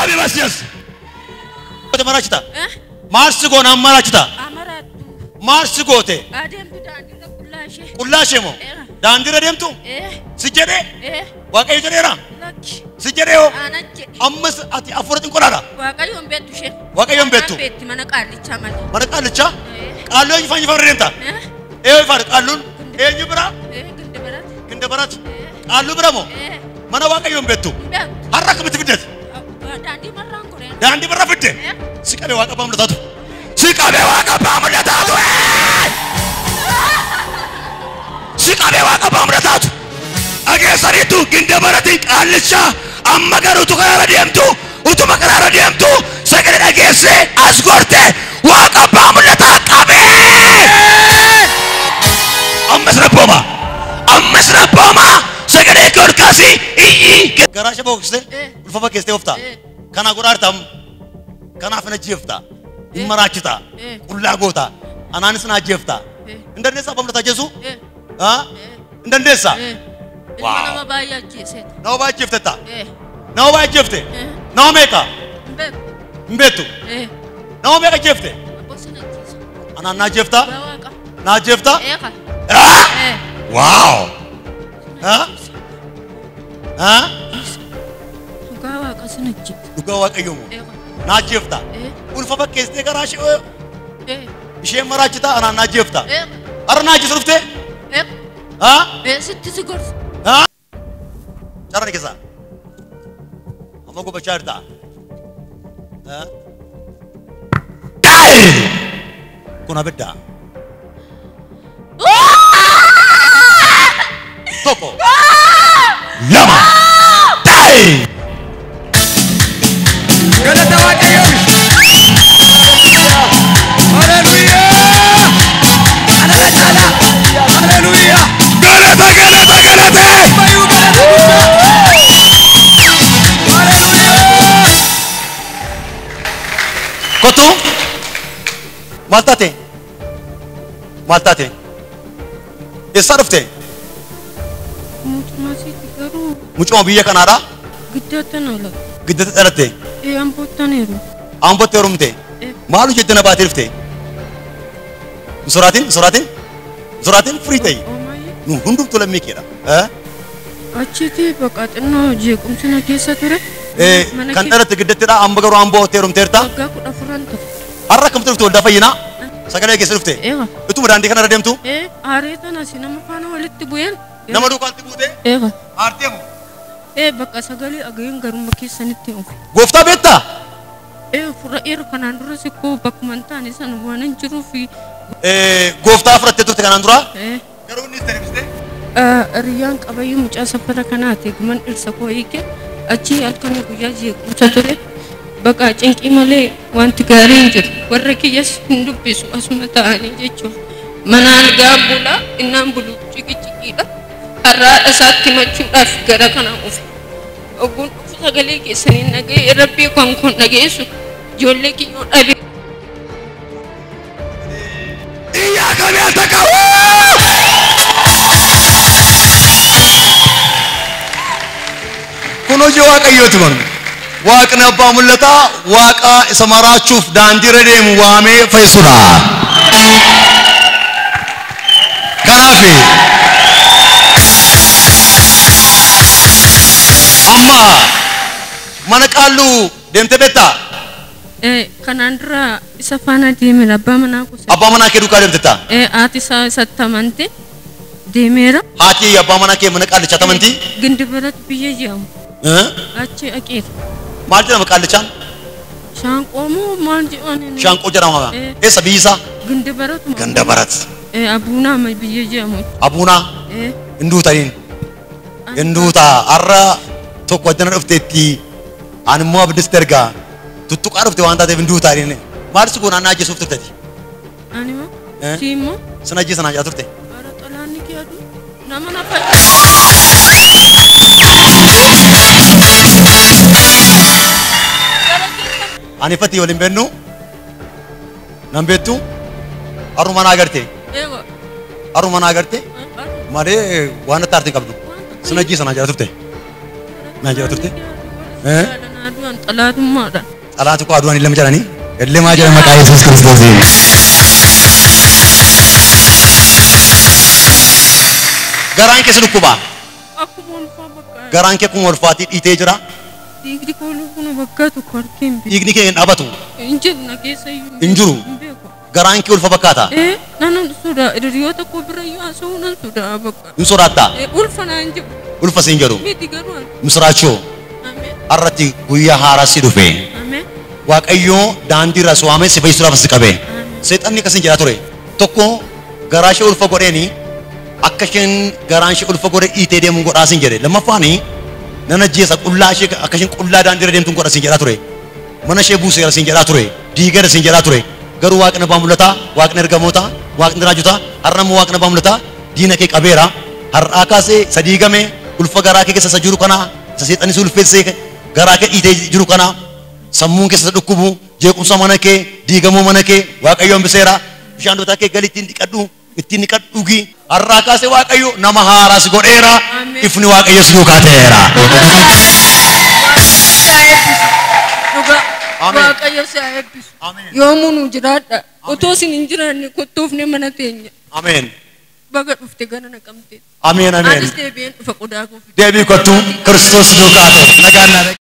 Qabi basias. Marachita. Maarsi goona marachita. Maarsi goote. Qullaa ishee moo? Daandiirra deemtu? Si jedhee? Waaqayyo jedheera? Si jedhee hoo? Ammas ati hafuura xinqolaadha? Waaqayyo hin beektu ishee. Waaqayyo hin beektu? Beekti mana qaallichaa malee. Mana qaallichaa? Qaalluu eenyu faana irra deemta? Eenyu faana qaalluun? Eenyu bira? Gindabarat. Qaalluu bira moo? Mana Waaqayyo hin beektu? Har'a akkamitti fiddeeti? Daandii marraan koreen. Daandii marra fidde? Si qabee Waaqa abbaa mul'ataatu. Si qabee Waaqa abbaa mul'ataatu. Si qabee Waaqa abbaa mul'ataatu. Dhageessaniitu Gindabarati qaallichaa amma garuu utuu karaarra deemtu utuma karaarra deemtu sagalee dhageessee as gorte Waaqa abbaa mul'ataa qabee. Ammas rabbooma. Ammas rabbooma. Sagalee kee ol kaasii iyyi. Garaa ishee boqoqsite ulfa fakkeessitee oofta. Kana godhaarta kanaaf na ajjeefta. Hin maraachita. Qullaa goota. Anaanis na ajjeefta. Hin dandeessaa abbaa mul'ataa ajjeesuu? Hin dandeessaa? Ilma nama baay'ee ajjeeseeta. Nama baay'ee ajjeeftetta? Nama baay'ee ajjeefte? Nama meeqa? Hin beektu. Nama meeqa ajjeefte? Anaan na ajjeefta? Na ajjeefta? Waaw! Dhugaa Waaqa sin ajjeefta. Dhugaa Waaqayyoo moo? Na ajjeefta? Ulfa fakkeessitee garaa ishee maraachita anaan na ajjeefta. Har'a na ajjeesu dhuftee? Sitti si gorsa. Carraan keessaa. Amma gubachaa jirta. Kun abidda. Tokko. Lama. Taa'e. Galata Waaqayyoo. Haleluuyaa. Anana caalaa. Haleluuyaa. Galata galata galata. Bayyuu galata guddaa. Haleluuyaa. Kottu. Maal taate? Maal taate? Eessaa dhufte? Mootummaa siiti garuu. Mucuma biyya kanaadha? Giddaatti na Giddatti dhalatte? Ambootti heerumte. Ambootti heerumte? Maal hojjette na baatee dhufte? Hin sodaatin, hin sodaatin, hin sodaatin firii ta'i. Nu hundumtuu lammii keedha. Achitti bakka xinnoo jeequmsi na keessa ture. Kan dhalatte giddattidha, amma garuu Ambootti heerumteerta. Waggaa 14 ture. Har'a akkamitti dhufte waldaa fayyinaa? Sagalee keessa dhufte? Utuma daandii kanarra deemtu? Aaree tana si nama faana walitti bu'een. Nama duukaatti buute? Aartee moo? Bakka sagalee dhaga'een garuma keessanitti dhufe. Gooftaa beektaa? Fura'eera kanaan dura sikkoo bakkuma hin taane sana waan hin jiruuf. Gooftaa fudhattee turte kanaan dura? Garuu innis deebistee? Riyyaan qabayyuu mucaa safara kanaati guman dhirsa koo hiike achi halkan guyyaa jeequmsa ture. Bakka cinqii malee wanti gaarii hin jiru. Warra kiyyas hin dubbisu asuma ta'anii jechuudha. Manaan gaabbuudha innaan bulu ciqiciqiidha. Har'aadha isaatti himachuudhaaf gara kana dhufe. Ogguun dhufu sagalee keessanii dhaga'ee rabbii kan kun dhageessu ijoollee kiyyoo dhabe. Iyyaa kamii al takka! Kun hojii Waaqayyooti kun. Waaqni abbaa mul'ataa Waaqa isa maraachuuf daandiirra deemu waamee fayyisudha. Kanaaf amma mana qaalluu deemtee beektaa? Kanaan dura isa faana deemeera abbaa manaa kuusa. Abbaa manaa kee duukaa deemtetta? Haati isaa isatti amante deemeera. Haati abbaa manaa kee mana qaallichaatti amantii? Gindabarat biyya jedhamu. Achi dhaqeera. Maal jedhama qaallichaan? Shaanqoo moo maal jedhani? Shaanqoo jedhama. Eessa biyyi isaa? Gindabaratuma. Gindabarat. Abuunaa biyya jedhamu. Abuunaa? Hin duutaniin. Hin duutaa har'a tokko addana dhufteetti ani immoo abdis ergaa tuttuqaa dhufte waan taateef hin duutaniin. Maal si goonaan na ajjeesuuf turteti? Ani moo? Si immoo? Sin ajjeesa naan jedhaa turte? Ara xalaanni kee aduu nama na Ani fatii waliin beennu nan beektu har'uma naa agarte. Har'uma naa agarte malee waan natti aartee qabdu. Sin ajjeesa naan jedhaa turte. Naan jedhaa turte. Aduan xalaatummaadha. Xalaatu koo aduan ilma jedhanii ilmaa jedhan maqaa Yesuus Kiristoosiin. Garaan kee si dhukkuba. Akkuma ulfaa bakka. Garaan kee akkuma ulfaatii dhiitee jira. Dhiigni koo kun bakka tokko harkee hin beeku. Dhiigni kee hin dhaabatu. Hin jiru na keessa iyyuu. Hin jiru. Hin beeku. Garaan kee ulfa fakkaata. Nanan sodaa hiriyoota koo bira iyyuu haasa'uu nan sodaa bakka. Hin sodaattaa? Ulfa naan jedhu. Ulfa siin jedhu. Miti garuu. Misiraachoo. Ameen. Har'atti guyyaa haaraa si dhufe. Ameen. Waaqayyoo daandii irraa si waamee si fayyisuudhaaf si qabe. Seexanni akkasiin jedhaa ture. Tokko garaa ishee ulfa godheeni akka isheen garaan ishee ulfa godhe dhiitee deemuun godhaa siin jedhe. Lammaffaani nan ajjeesa qullaa ishee akka isheen qullaa daandii irra deemtuun godha siin jedhaa ture. Mana ishee buuseera siin jedhaa ture. Diigeera siin jedhaa ture. Garuu waaqni abbaa mul'ataa, waaqni ergamootaa, waaqni raajotaa, har'a immoo waaqni abbaa mul'ataa diina kee qabeera. Har'aa kaasee isa diigame ulfa garaa kee keessa isa jiru kana isa seexanni si ulfeessee garaa kee dhiitee jiru kana sammuun keessa isa dhukkubu jeequmsa mana kee diigamuu mana kee waaqayyo hambiseera. Bishaan dootaa kee gali ittiin dhiqadhu ittiin dhiqadhu dhugi. Har'aa kaasee waaqayyo nama haaraa si godheera. Ameen. Ifni waaqayyo si duukaa ta'eera. Waaqayyo si haa eebbisu. Dhugaa. Ameen. Waaqayyo si haa eebbisu. Ameen. Yoomuu nu jiraadha. Otoo isin hin jiraanne kottuufne mana teenya. Ameen. Baga dhufte gara naqamte. Ameen ameen. Anis deebi'een dhufa qodaa koo fide. Deebii kottu Kiristoos duukaa ta'e. Nagaan naa dhaqi.